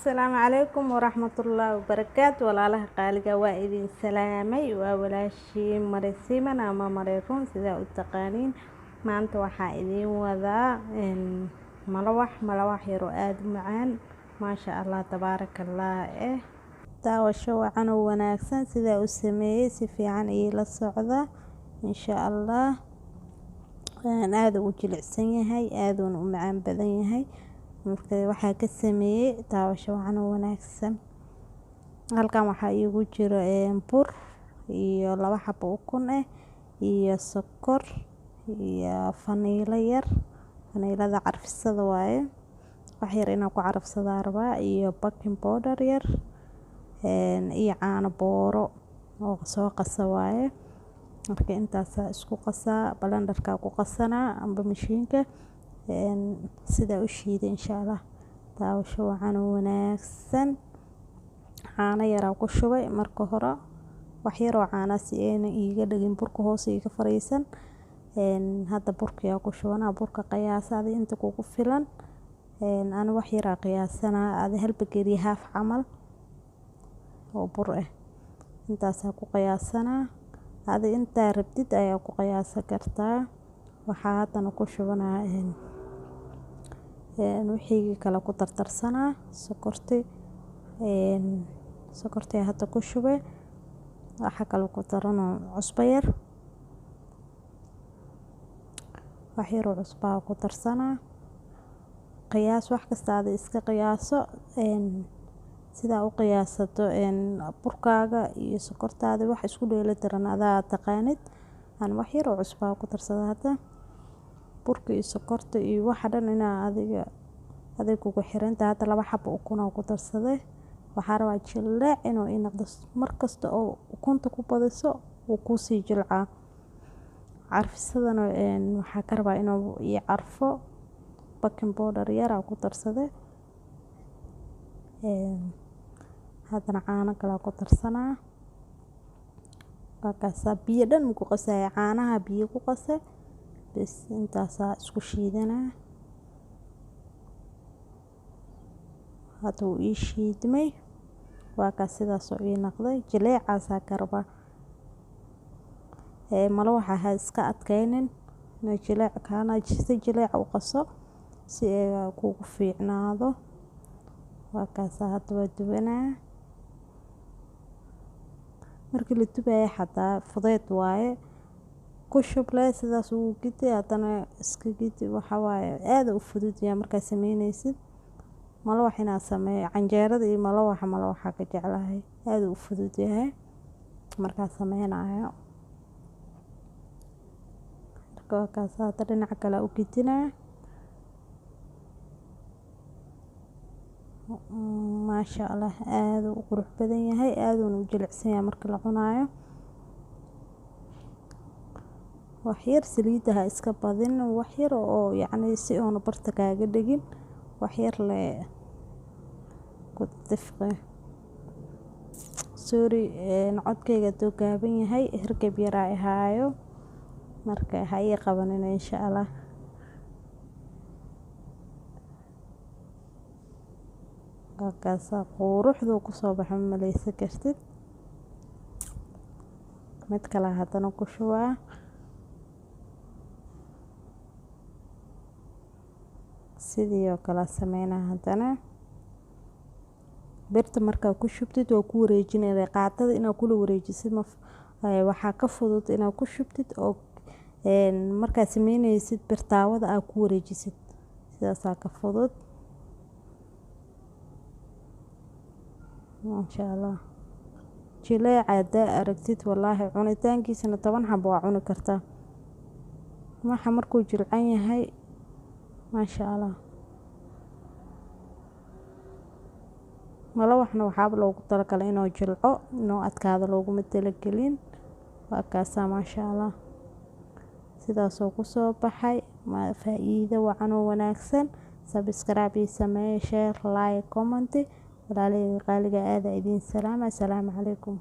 Asalaamu calaykum waraxmatullaahi wabarakaatu. Walaalaha qaaliga, waa idin salaamay. Waa walaashii Mare Siman ama Mare Run, sidaa u taqaaniin. Maanta waxaa idiin wadaa malawax, malawax yaroo aada u macaan, maasha Allah, tabaaraka Allah. Daawasho wacan oo wanaagsan. Sidaa u sameeyey si fiican iila socda, insha Allah. Aada u jilicsan yahay, aaduuna u macaan badan yahay. Marka waxaa ka sameeyey, daawasho wacan oo wanaagsan. Halkan waxaa iigu jiro bur iyo 2 xabo ukun ah iyo sokor iyo faniilo yar. Faniilada carfisada waaye, wax yar inaan ku carafsadaa rabaa, iyo baking powder yar iyo caano booro oo soo qasa waaye. Marka intaasaa isku qasaa, blenderkaa ku qasanaa amba mashiinka, sidaa u shiiday, insha Allah. Daawasho wacan oo wanaagsan. Caano yaraa ku shubay marka hore, wax yaroo caana, si ayna iiga dhigin burka hoos iiga fariisan. Hadda burkiyaa ku shubanaa. Burka qiyaasa adi inta kugu filan. Ani wax yaraa qiyaasanaa, adi hal bakeeri haaf camal oo bur ah intaasaa ku qiyaasanaa. Adi intaa rabtid ayaa ku qiyaasan kartaa. Waxaa haddana ku shubanaa wixii kale ku dardarsanaa, sokorti. Sokorti hadda ku shubay. Waxaa kaloo ku daranoo cusbo yar, wax yaroo cusbaa ku darsanaa. Qiyaas wax kasta aad iska qiyaaso. Sidaa u qiyaasato burkaaga iyo sokortaada, wax isku dheeli tiran adaa taqaanid. Aan wax yar oo cusbaa ku darsada hadda. Burka iyo sokorta iyo waxa dhan inaa adiga aday kugu xirantahay. Hadda 2 xabo ukun ku darsaday. Waxaa rabaa jileec inuu ii noqdo. Markasta oo ukunta ku badiso, wuu kuusii jilcaa. Carfisadana waxaa ka rabaa inuu ii carfo, baking powder yar ku darsaday. Haddana caano kale ku darsanaa. Waa kaasaa, biyo dhan ku qasaya, caanaha biyo ku qasay bes, intaasaa isku shiidanaa. Hadda wuu ii shiidmay, waa kaas, sidaasoo ii noqday. Jileecaasaa ka rabaa. Malawaxa ha iska adkeynin, jileec kaana si jileec u qaso si ay kugu fiicnaado. Waa kaasaa, hadda waa dubanaa. Markii la dubayo xataa fudeyd waaye, ku shub leh sidaas ugu gidi, haddana iska gidi. Waxa waaye aada u fudud yahay markaad sameyneysid malawax. Inaad sameeyo canjeerada iyo malawaxa, malawaxa ka jeclahay, aada u fudud yahay markaad sameynayo. Marka waa kaas, hadda dhinaca kale u gidinaa. Maasha Allah, aada u qurux badan yahay, aaduuna u jilicsan yahay marka la cunaayo. Wax yar saliidda ha iska badin, wax yar oo yacni si oona barta kaaga dhigin, wax yar le ku tifqi. Sorry, codkayga hadduu gaaban yahay, hergeb yaraa i haayo, marka ha ii qabanina, insha Allah. Halkaasaa quruxduu kusoo baxa, ma maleysan kartid. Mid kale haddana ku shubaa. Sidii oo kale sameynaa. Haddana birta markaa ku shubtid, waa ku wareejinaya qaadada. Inaad kula wareejisid waxaa ka fudud inaad ku shubtid oo markaad sameyneysid birtaawada aad ku wareejisid, sidaasaa ka fudud, maasha Allah. Jileeca haddaa aragtid, wallaahi cunitaankiisana 10 xabo waa cuni kartaa. Waxa markuu jilcan yahay, maasha Allah. Malawaxna waxaaba loogu talagalay inuu jilco, inuu adkaado looguma talagelin. Waa kaasaa, maasha Allah, sidaasoo kusoo baxay. Faa-iido wacan oo wanaagsan. Subscribe ii sameeye, share, like, comment. Walaalaheyga qaaliga, aada idiin salaama. Asalaamu calaykum.